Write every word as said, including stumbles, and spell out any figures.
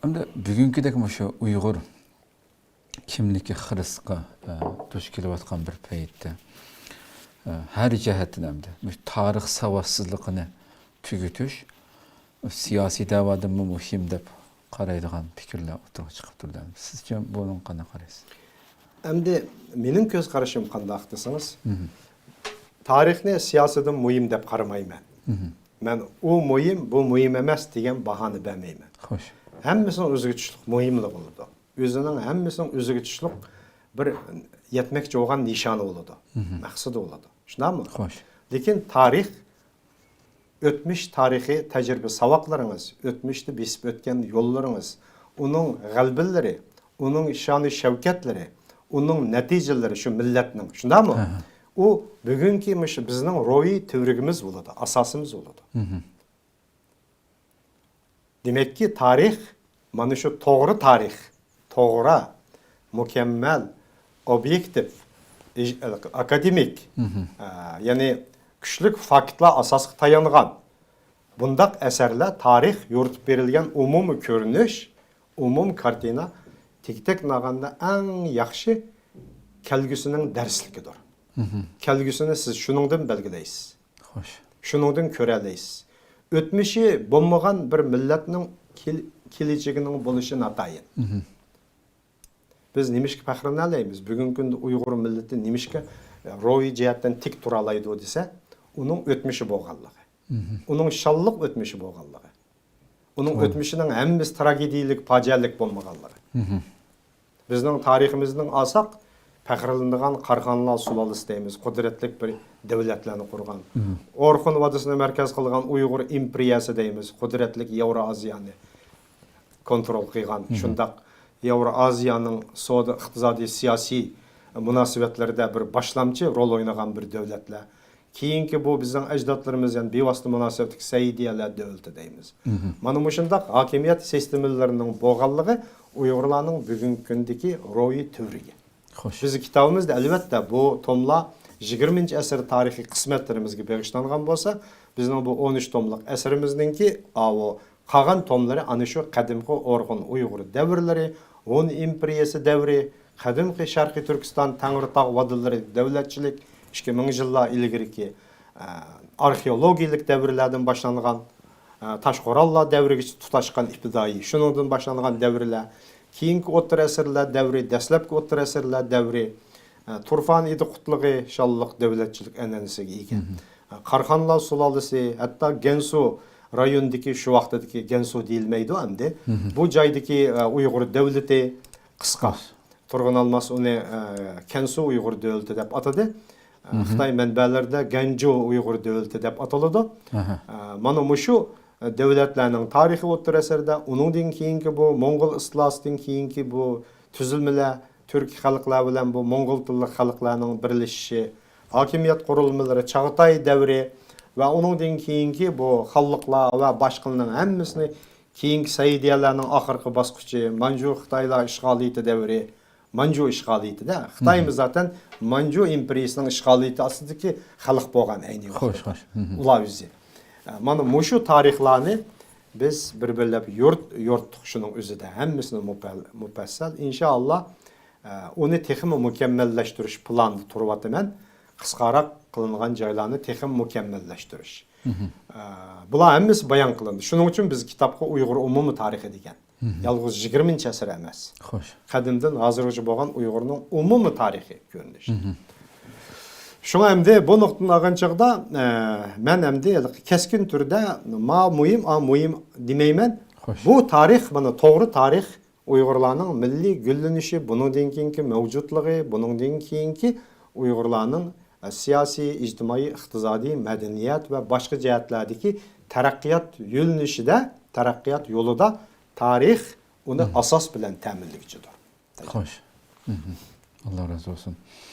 ئەمدى بۈگۈنكىدەك مۇشۇ ئۇيغۇر كىملىكى خىرىسقا، ئە، دۇچ كېلىۋاتقان بىر پەيتتە، ئە، ھەر جەھەتتىن ئەمدى مۇشۇ تارىخ ساۋاتسىزلىقىنى تۈگىتىش سىياسىي دەۋادىنمۇ مۇھىم دەپ قارايدىغان پىكىرلەر ئوتتۇرىغا چىقىپ تۇرىدۇ. سىزچە بۇنىڭغا قانداق قارايسىز؟ ئەمدى مېنىڭ كۆز قارىشىم قانداق دېسىڭىز، تارىخنى سىياسىيدىن مۇھىم دەپ قارىمايمەن. مەن ئۇ مۇھىم، بۇ مۇھىم ئەمەس دېگەن باھانى بەرمەيمەن. خوش. ھەممىسىنىڭ ئۆزىگە چۈشلۈك مۇھىملىقى بولىدۇ. ئۆزىنىڭ ھەممىسىنىڭ ئۆزىگە چۈشلۈك بىر يەتمەكچى بولغان نىشانى بولىدۇ، مەقسىتى بولىدۇ. شۇنداقمۇ؟ خوش. لېكىن تارىخ، ئۆتمۈش تارىخى، تەجرىبە ساۋاقلىرىڭىز، ئۆتمۈشتە بېسىپ ئۆتكەن يوللىرىڭىز، ئۇنىڭ غەلىبىلىرى، ئۇنىڭ شانى شەۋكەتلىرى، ئۇنىڭ نەتىجىلىرى شۇ مىللەتنىڭ، شۇنداقمۇ؟ ئۇ بۈگۈنكى مۇشۇ بىزنىڭ روھىي تۈۋرۈكىمىز بولىدۇ، ئاساسىمىز بولىدۇ. دېمەككى، تارىخ مانا شۇ توغرا تارىخ، توغرا، مۇكەممەل، ئوبيېكتىپ، ئىج-، ئاكادېمىك، ئە، يەنى كۈچلۈك فاكتلار ئاساسىغا تايانغان بۇنداق ئەسەرلەر تارىخ يورۇتۇپ بېرىلگەن ئومۇمىي كۆرۈنۈش، ئومۇمىي كارتىنا، تېگى-تەكتىنى ئالغاندا ئەڭ ياخشى كەلگۈسىنىڭ دەرسلىكىدۇر. كەلگۈسىنى سىز شۇنىڭدىن بەلگىلەيسىز. خوش. شۇنىڭدىن كۆرەلەيسىز. ئۆتمۈشى بولمىغان بىر مىللەتنىڭ كېل-، كېلىچىكىنىڭ بولۇشى ناتايىن. بىز نېمىشقا پەخىرلىنەلەيمىز؟ بۈگۈنكى كۈندە ئۇيغۇر مىللىتى نېمىشقا، ئە، روھىي جەھەتتىن تىك تۇرالايدۇ دېسە، ئۇنىڭ ئۆتمۈشى بولغانلىقى، ئۇنىڭ شانلىق ئۆتمۈشى بولغانلىقى، ئۇنىڭ ئۆتمۈشىنىڭ ھەممىسى تراگېدىيەلىك، پاجىئەلىك بولمىغانلىقى. بىزنىڭ تارىخىمىزنىڭ ئالساق، پەخىرلىنىدىغان قاراخانلار سۇلالىسى دەيمىز، قۇدرەتلىك بىر دۆلەتلەرنى قۇرغان. ئورخۇن ۋادىسىنى مەركەز قىلغان ئۇيغۇر ئىمپېرىيەسى دەيمىز، قۇدرەتلىك ياۋرو ئازىيانى كونترول قىلغان. شۇنداق ياۋرو ئازىيانىڭ سودا، ئىقتىسادىي، سىياسىي مۇناسىۋەتلىرىدە بىر باشلامچى رول ئوينىغان بىر دۆلەتلەر. كېيىنكى بۇ بىزنىڭ ئەجدادلىرىمىز، يەنى بىۋاسىتە مۇناسىۋەتتىكى سەئىدىيەلەر دۆلىتى دەيمىز. مانا مۇشۇنداق ھاكىمىيەت سىستېمىلىرىنىڭ بولغانلىقى ئۇيغۇرلارنىڭ بۈگۈنكى كۈندىكى روھىي تۈۋرۈكى. خوش. بىز كىتابىمىزدا ئەلۋەتتە بۇ توملار يىگىرمىنچى ئەسىر تارىخىي قىسمەتلىرىمىزگە بېغىشلانغان بولسا، بىزنىڭ بۇ ئون ئۈچ توملۇق ئەسىرىمىزنىڭكى ئاۋۇ قالغان توملىرى ئەنە شۇ قەدىمكى ئورخۇن ئۇيغۇر دەۋرلىرى، ھون ئىمپېرىيەسى دەۋرى، قەدىمكى شەرقىي تۈركىستان، تەڭرىتاغ ۋادىلىرى دۆلەتچىلىك، ئىككى مىڭ يىللار ئىلگىرىكى، ئە، ئارخېئولوگىيەلىك دەۋرلەردىن باشلانغان، ئە، تاشقورغانلار دەۋرىگىچە تۇتاشقان ئىپتىدائىي، شۇنىڭدىن باشلانغان دەۋرلەر، كېيىنكى ئوتتۇرا ئەسىرلەر دەۋرى، دەسلەپكى ئوتتۇرا ئەسىرلەر دەۋرى، ئە، تۇرفان ئىدى قۇتلۇقى شانلىق دۆلەتچىلىك ئەنئەنىسىگە ئىگە. ئە، قاراخانلار سۇلالىسى، ھەتتا گەنسۇ رايونىدىكى، شۇ ۋاقتىدىكى گەنسۇ دېيىلمەيدۇ ئەمدى، بۇ جايدىكى، ئە، ئۇيغۇر دۆلىتى، قىسقا، تۇرغۇن ئالماس ئۇنى، ئە، كەنسۇ ئۇيغۇر دۆلىتى دەپ ئاتىدى. ئە، خىتاي مەنبەلىرىدە گەنجۇ ئۇيغۇر دۆلىتى دەپ ئاتىلىدۇ. ئە، مانا مۇشۇ دۆلەتلەرنىڭ تارىخى ئوتتۇرا ئەسىردە، ئۇنىڭدىن كېيىنكى بۇ موڭغۇل ئىستىلاسىدىن كېيىنكى بۇ تۈزۈلمىلەر، تۈركىي خەلقلەر بىلەن بۇ موڭغۇل تىللىق خەلقلەرنىڭ بىرلىشىشى، ھاكىمىيەت قۇرۇلمىلىرى، چاغاتاي دەۋرى ۋە ئۇنىڭدىن كېيىنكى بۇ خانلىقلار ۋە باشقىلارنىڭ ھەممىسىنى كېيىنكى سەئىدىيەلەرنىڭ ئاخىرقى باسقۇچى، مانجۇ خىتايلار ئىشغالىيىتى دەۋرى، مانجۇ ئىشغالىيىتىدە، خىتايمۇ زاتەن مانجۇ ئىمپېرىيىسىنىڭ ئىشغالىيىتى ئاستىدىكى خەلق بولغان ئەينى ۋاقىتتا. ئۇلار ئۆزى. ئە، مانا مۇشۇ تارىخلارنى بىز بىر-بىرلەپ يورۇت-، يورۇتتۇق شۇنىڭ ئۆزىدە. ھەممىسىنى مۇپەل-، مۇپەسسەل. ئىنشائاللا، ئە، ئۇنى تېخىمۇ مۇكەممەللەشتۈرۈش پىلانىدا تۇرۇۋاتىمەن. قىسقاراق قىلىنغان جايلارنى تېخىمۇ مۇكەممەللەشتۈرۈش. ئە، بۇلار ھەممىسى بايان قىلىندى. شۇنىڭ ئۈچۈن بىز كىتابقا ئۇيغۇر ئومۇمىي تارىخى دېگەن. يالغۇز يىگىرمىنچى ئەسىر ئەمەس. خوش. قەدىمدىن ھازىرغىچە بولغان ئۇيغۇرنىڭ ئومۇمىي تارىخىي كۆرۈنۈشى. شۇڭا ئەمدى بۇ نۇقتىدىن ئالغان چاغدا، ئە، مەن ئەمدى ھېلىقى كەسكىن تۈردە ما مۇھىم، ئا مۇھىم دېمەيمەن. خوش. بۇ تارىخ، مانا توغرا تارىخ، ئۇيغۇرلارنىڭ مىللىي گۈللىنىشى، بۇنىڭدىن كېيىنكى مەۋجۇتلۇقى، بۇنىڭدىن كېيىنكى ئۇيغۇرلارنىڭ، ئە، سىياسىي، ئىجتىمائىي، ئىقتىسادىي، مەدەنىيەت ۋە باشقا جەھەتلەردىكى تەرەققىيات يۆنىلىشىدە، تەرەققىيات يولىدا تارىخ ئۇنى ئاساس بىلەن تەمىنلىگۈچىدۇر. خوش. ئاللا رازى بولسۇن.